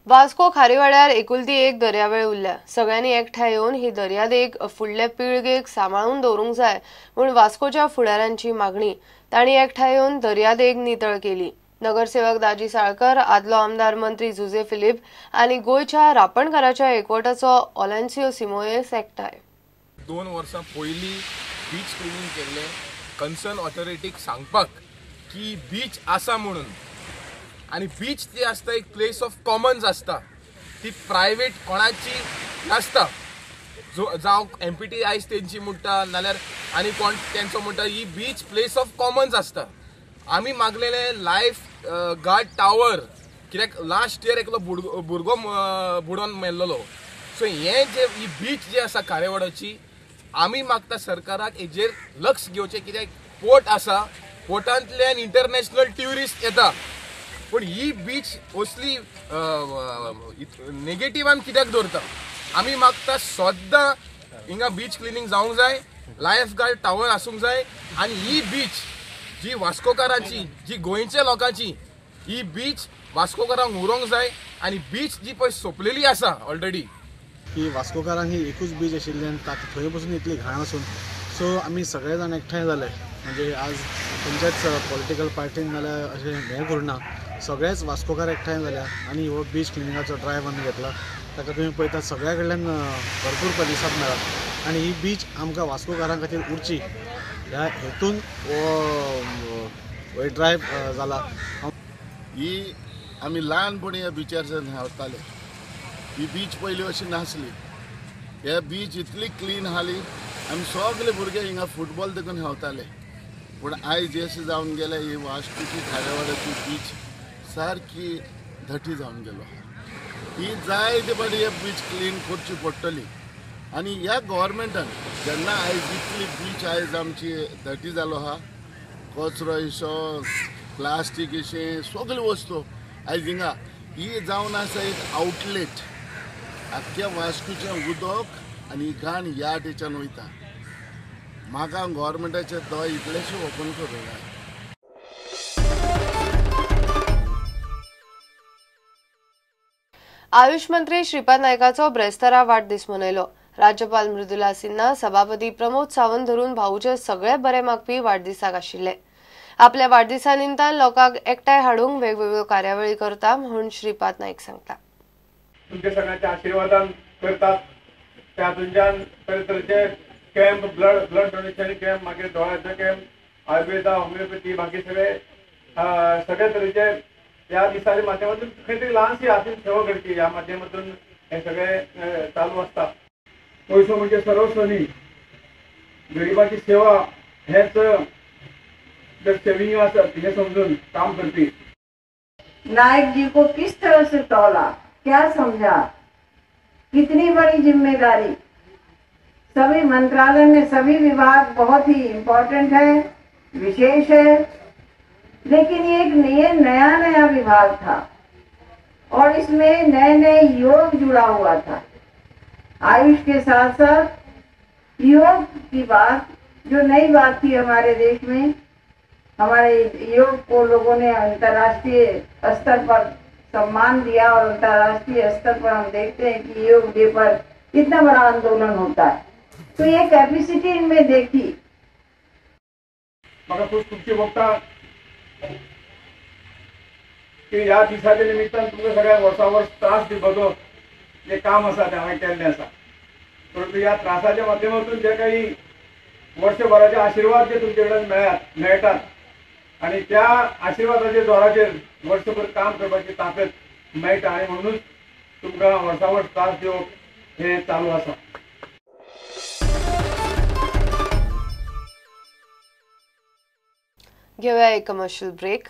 वास्को खारीवाड्यार एकुलती एक दर्यावेळ उरल्या. सगळ्यांनी एकठांय येवन ही दर्यादेग फुडले पिळगेक सांबाळून दवरूंक जाय म्हूण वास्कोच्या फुडाऱ्यांची मागणी. तांणी एकठांय येवन दर्यादेग नितळ केली. नगरसेवक दाजी साळकर, आदलो आमदार मंत्री जुझे फिलीप आनी गोंयच्या रापणकाराच्या एकवटाचो ओलेन्सियो सिमोयस एकठांय. 2 वर्सां पयलीं बीच क्लिनींग केल्लें कन्सर्न ऑथॉरिटीक सांगपाक की बीच आसा म्हणून, आनी बीच ती आसता एक प्लेस ऑफ कॉमन्स आसता, ती प्रायवेट कोणाची नासता. जावं एमपीटी आयज तेंची म्हणटा नाल्यार आनी कोण तेंचो म्हणटा, ही बीच प्लेस ऑफ कॉमन्स आसता. आमी मागलेले लायफ गार्ड टावर, कित्याक लास्ट इयर एकलो भुरगो बुडोन मेल्लेलो. सो हें जे ही बीच जी आसा खारेवाड्याची, आमी मागता सरकाराक हेजेर लक्ष घेवचें, कित्याक पोर्ट आसा, पोर्टांतल्यान इंटरनॅशनल ट्युरिस्ट येता, पूण ही बीच असली नेगेटिवान कित्याक दवरता. आमी मागता सद्दां हिंगा बीच क्लिनींग जावंक जाय, लायफ गार्ड टावर आसूंक जाय, आनी ही बीच जी वास्कोकारांची, जी गोंयच्या लोकांची, ही बीच वास्कोकारांक उरोंक जाय. आनी बीच जी पळय सोंपलेली आसा ऑलरेडी, की वास्कोकारांक ही एकूच बीच आशिल्ल्यान थंय पसून इतली घाण आसून, सो आमी सगळे जाण एकठांय जाले. म्हणजे आज खंयच्याच पॉलिटिकल पार्टीन नाल्यार अशें हें करुना, सगळेच वास्कोकार एकठांय जाल्या आनी हो बीच क्लिनिंगाचो ड्रायव आमी घेतला. ताका तुमी पळयता सगळ्या कडल्यान भरपूर प्रतिसाद मेळ्ळा आनी ही बीच आमकां वास्कोकारां खातीर उरची ह्या हेतून हो ड्रायव जाला. ही आमी ल्हानपणी ह्या बिचार वताले, ही बीच पयलीं अशी नासली. हे बीच इतली क्लीन आसली, आमी सगळे भुरगे हिंगा फुटबॉल देखून खेळताले. पूण आयज अशें जावन गेले, ही वास्कोची खारेवाड्याची बीच सारकी धटी जावन गेलो. ही जायते फावटी हे बीच क्लीन करची पडटली. आनी ह्या गव्हर्मेंटान जेन्ना आयज इतली बीच आयज आमची धटी जालो आहा, कचरो इसो, प्लास्टीक इशें, सगळ्यो वस्तू आयज हिंगा ही जावन आसा एक आउटलेट. आख्ख्या वास्कोचें उदक आनी घाण ह्या टेच्यान वयता. म्हाका गव्हर्मेंटाचे दोळे इतलेशे ओपन करूंक जाय. आयुष मंत्री श्रीपाद नायकाचो ब्रेस्तारा वाडदीस मनयलो. राज्यपाल मृदुला सिन्हा, सभापती प्रमोद सावंत धरून भाऊचे सगळे बरे मागपी वाडदिसाक आशिल्ले. आपल्या वाडदिसा निमतान लोकांक एकठांय हाडूंक वेगवेगळ्यो कार्यावळी करता म्हूण श्रीपाद नायक सांगता. तुमच्या सगळ्यांच्या आशीर्वादान करतात त्यातूनच्यान तरेतरेचे कॅम्प, ब्लड डोनेशन कॅम्प, मागीर दोळ्याचे कॅम्प, आयुर्वेदा, होमिओपॅथी, बाकी सगळे सगळे तरेचे ह्या दिसाच्या माध्यमातून खंय तरी ल्हानशी हातीन सेवा करची ह्या माध्यमातून हे सगळे चालू आसता. पयसो म्हणजे सर्वस्व न्ही, गरिबाची सेवा हेच जर सेविंग आसत हे समजून काम करपी. नायक जी को किस तरह से तोला, क्या समझा, कितनी बड़ी जिम्मेदारी. सभी मंत्रालय में सभी विभाग बहुत ही इम्पोर्टेंट है, विशेष है, लेकिन ये एक नया नया विभाग था और इसमें नए नए योग जुड़ा हुआ था. आयुष के साथ साथ योग की बात जो नई बात थी हमारे देश में, हमारे योग को लोगों ने अंतर्राष्ट्रीय स्तर पर सम्मान दिया और अंतर्राष्ट्रीय स्तर पर हम देखते हैं कि योग डे पर कितना बड़ा आंदोलन होता है. तो ये कैपेसिटी इनमें देखी. म्हाका खूब खुशी भोगता की ह्या दिसाच्या निमित्तान तुमकां सगळ्या वर्सा वर्स त्रास दिवपाचो जे काम आसा तें हांवें केल्लें आसा. परंतु ह्या त्रासाच्या माध्यमातून जे काही वर्षभराचे आशिर्वाद जे तुमचे कडेन मेळटात आनी त्या आशिर्वादाच्या जोराचेर वर्सभर काम करपाची ताकद मेळटा आनी म्हणूनच तुमकां वर्सा वर्स त्रास दिवप हें चालू आसा. घेऊया एक कमर्शियल ब्रेक.